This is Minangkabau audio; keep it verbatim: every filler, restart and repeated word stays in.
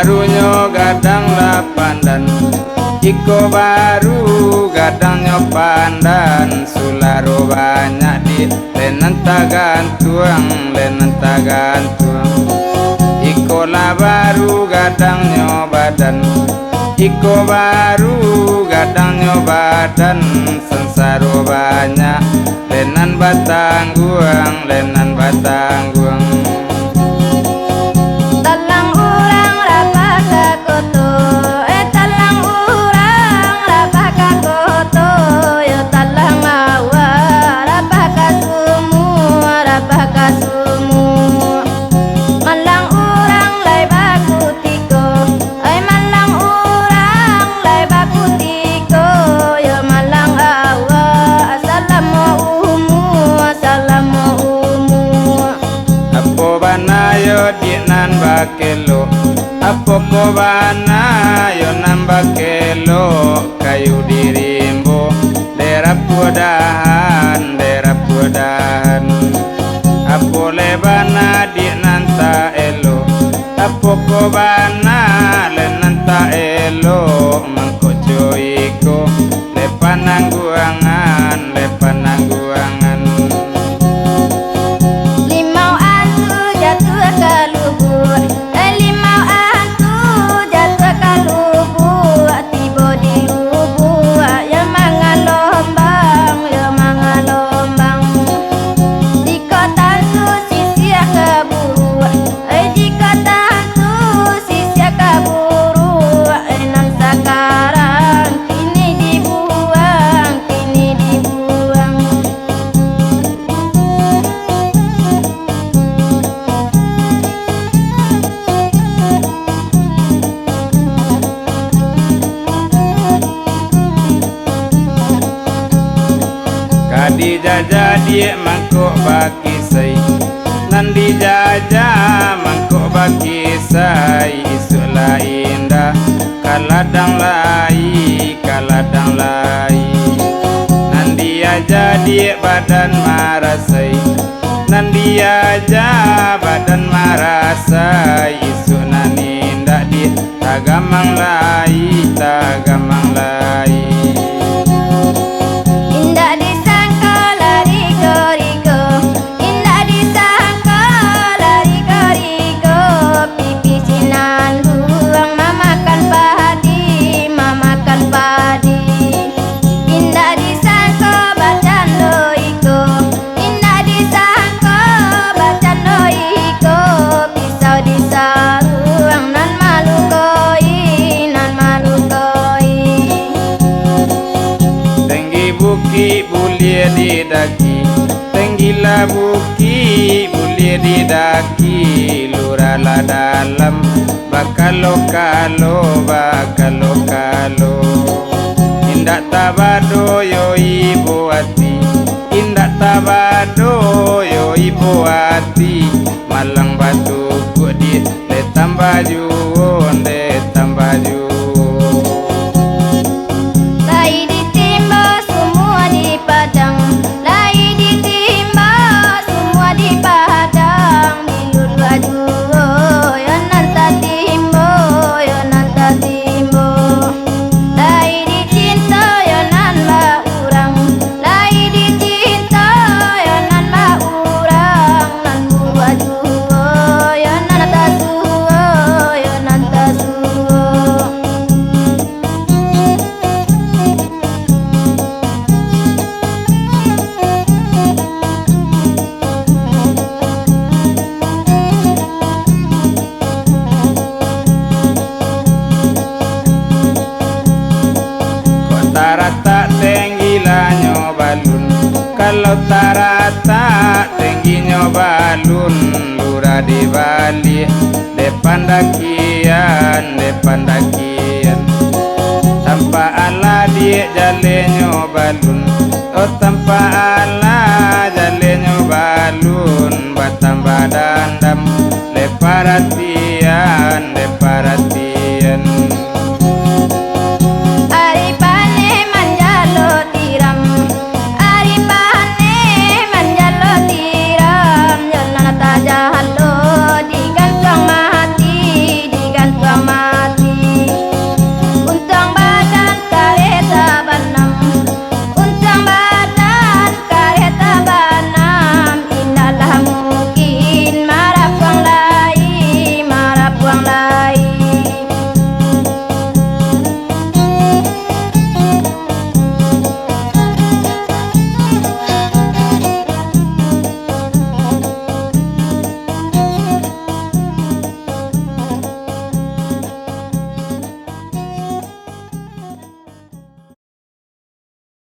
Barunyo gadang lah pandan, iko baru gadangnyo pandan, sularo banyak di lenan tagantuang, lenan tagantuang. Iko lah baru gadangnyo badan, iko baru gadangnyo badan, sansaro banyak lenan batangguang, lenan batangguang. Talang urang rabah ka koto, eh, talang urang rabah ka koto, yo talang awak rabah ka sumua, rabah ka sumua. Malang urang lai bakutiko, ai malang urang lai bakutiko, yo malang awak salamo umua, salamo umua. Apo bana yo dik nan bakelok? Apo ko bana yo nan bakelok? Kayu di rimbo, dek rapuah dahan, dek rapuah dahan. Apo lai bana dik nan taelok? Apo ko bana lai nan taelok? Mangko co iko, lai panangguangan, lai panangguangan. Limau antu jatuah ka lubuak, eh, limau antu jatuah ka lubuak, tibo di lubuak, yo mangalombang, yo mangalombang. Jikok tantu sisiah ka buruak, eh, jikok tantu sisiah ka buruak, eh, nan sakarang kini dibuang, kini dibuang. Ka dijajah diak mangkok bakisai, nan dijajah mangkok bakisai, isuak lah indak ka ladang lai, ka ladang lai. Nan diajah diak badan marasai, nan diajah badan marasai, isuak nan indak diak tagamang lai, tagamang lai. Indak disangko lah rigo-rigo, indak disangko lah rigo-rigo, pipih sinanduang mamakan padi, mamakan padi. Indak disangko bacando iko, indak disangko bacando iko, pisau di saruang nan malukoi, nan malukoi. Tenggi bukik buliah didaki, tenggilah bukik buliah didaki, lurah lah dalam bakalo-kalo, bakalo-kalo. Indak tabado yo ibo ati, indak tabado yo ibo ati, malang batukuak diak, lai tambah juo, lai tambah juo. Lai ditimbo sumua di padang, lai ditimbo sumua di padang, di luluak juo yo nan tatimbo, yo nan tatimbo. Lai dicinto yo nan baurang, lai dicinto yo nan baurang, nan buruak juo yo nan tasuo, yo nan tasuo. Kok taratak tenggilanyo balun, kalau taratak tengginyo balun, lurah dibaliak, dek pandakian, dek pandakian. Tampak alah diak jalenyo balun, oh, tampak alah jalenyo balun, batambah dandam, dek paratian, dek paratian. Ari paneh manjalo tiram, ari paneh manjalo tiram, yo nan tajalo digantuang mati, digantuang